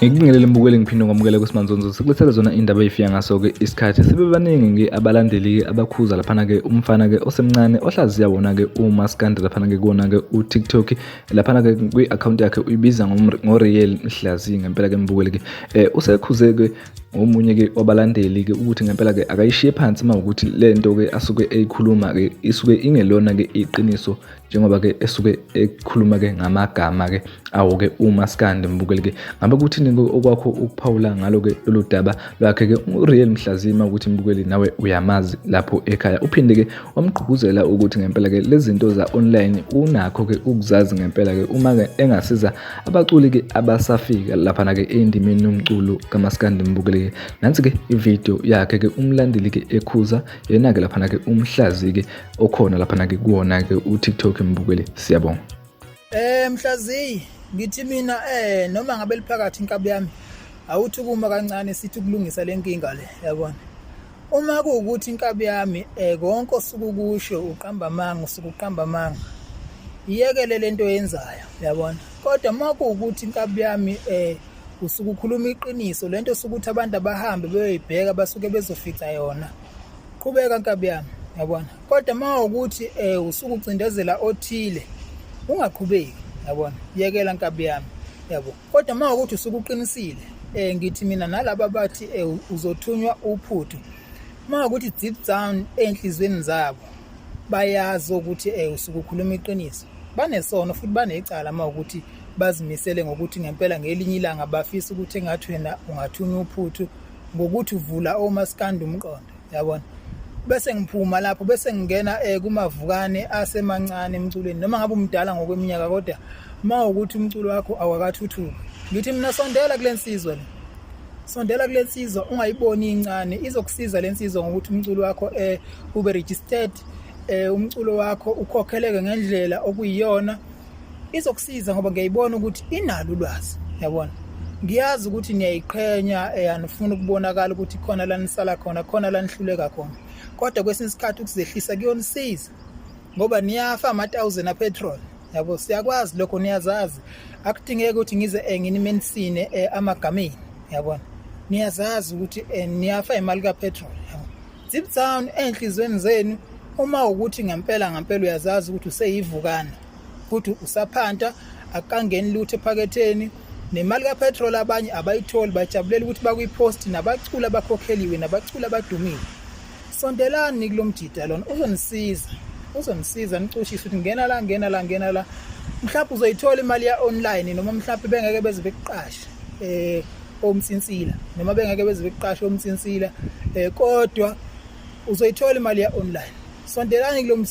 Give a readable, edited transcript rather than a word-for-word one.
Ngikubingelele mbukeli ngiphinde ngamukele kuSimanzonzo sikulethele zona indaba eyifika ngaso-ke isikhathi sibe baningi-ke abalandeli-ke abakhuza laphana-ke umfana-ke osemncane ohlaziya wona-ke umaskandi laphana-ke kuwona-ke uTikTok laphana-ke kwi-akhawunti yakhe uyibiza ngoReal Mhlaziyi ngempela-ke mbukeli-ke um usekhuze-ke ngomunye-ke wabalandeli-ke ukuthi ngempela-ke akayishiye phansi uma ukuthi le nto-ke asuke eyikhuluma-ke isuke ingelona-ke iqiniso njengoba-ke esuke ekhuluma-ke ngamagama-ke awo-ke umaskandi mbukeli-ke ngabe kuthini-ke okwakho ukuphawula ngalo-ke lolu daba lwakhe-ke uReal Mhlazima ukuthi mbukeli nawe uyamazi lapho ekhaya uphinde-ke wamgqugquzela ukuthi ngempela-ke lezi zinto za-online unakho-ke ukuzazi ngempela-ke uma-ke engasiza abaculi-ke abasafika laphana-ke endimeni yomculo kamaskandi mbukeli-ke nansi-ke ividiyo yakhe-ke umlandeli-ke ekhuza yena-ke laphana-ke umhlazi-ke okhona laphana-ke kuwona-ke uTikTok mbukeli siyabonga. Mhlaziyi ngithi mina noma ngabe liphakathi inkabi yami awuthi ukuma kancane sithi ukulungisa lenkinga le yabona. Uma kuwukuthi inkabi yami konke osuke ukusho uqamba amanga usuke uqamba amanga iyekele lento oyenzayo yabona. Kodwa uma kuwukuthi inkabi yami usuke ukhuluma iqiniso lento osuke uthi abantu abahambe beyoyibheka basuke bezofica yona. Qhubeka nkabi yami yabona. Kodwa uma ukuthi usuke ucindezela othile ungaqhubeki yabona. Yekela nkabi yami yabo. Kodwa uma ukuthi usuke uqinisile ngithi mina nalaba bathi uzothunywa uphuthu uma ukuthi deep down enhlizweni zabo bayazi ukuthi usuke ukhuluma iqiniso banesono futhi banecala uma ukuthi bazimisele ngokuthi ngempela ngelinye ilanga bafisa ukuthi engathi wena ungathunywa uphuthu ngokuthi uvula omaskandi umqondo yabona. Bese ngiphuma lapho bese ngingena kumavukane asemancane emculweni noma ngabe umdala ngokweminyaka kodwa uma ukuthi umculo wakho awakathuthuki ngithi mina sondela kule nsizwa le sondela kule nsizwa ungayiboni incane izokusiza le nsizwa ngokuthi umculo wakho ube registered umculo wakho ukhokheleke ngendlela okuyiyona izokusiza ngoba ngiyayibona ukuthi inalo ulwazi yabona. Ngiyazi ukuthi niyayiqhenya anifuni ukubonakala ukuthi khona la nisala khona khona la nihluleka khona kodwa kwesinye isikhathi ukuzehlisa kuyonisiza ngoba niyafa ama-thousand apetrol yabo siyakwazi lokho niyazazi akudingeki ukuthi ngize nginimenisine amagameni yabona niyazazi ukuthi niyafa imali kapetrol yabo. Deep down ey'nhliziyweni zenu uma ukuthi ngempela ngempela uyazazi ukuthi useyivukana futhi usaphanta akukangeni lutho ephaketheni nemali kapetrol abanye abayitholi bajabulela ukuthi bakwipost nabaculi abakhokheliwe nabaculi abadumile. Sondelani kulo mjida lona uzonisiza uzonisiza nicushise ukuthi ngena la ngena la ngena la mhlawumbe uzoyithola imali ya online noma mhlawumbe bengeke beze bekuqashe omnsinsila noma bengeke beze bekuqashe omnsinsila kodwa uzoyithola imali ya online. Sondelani kulo.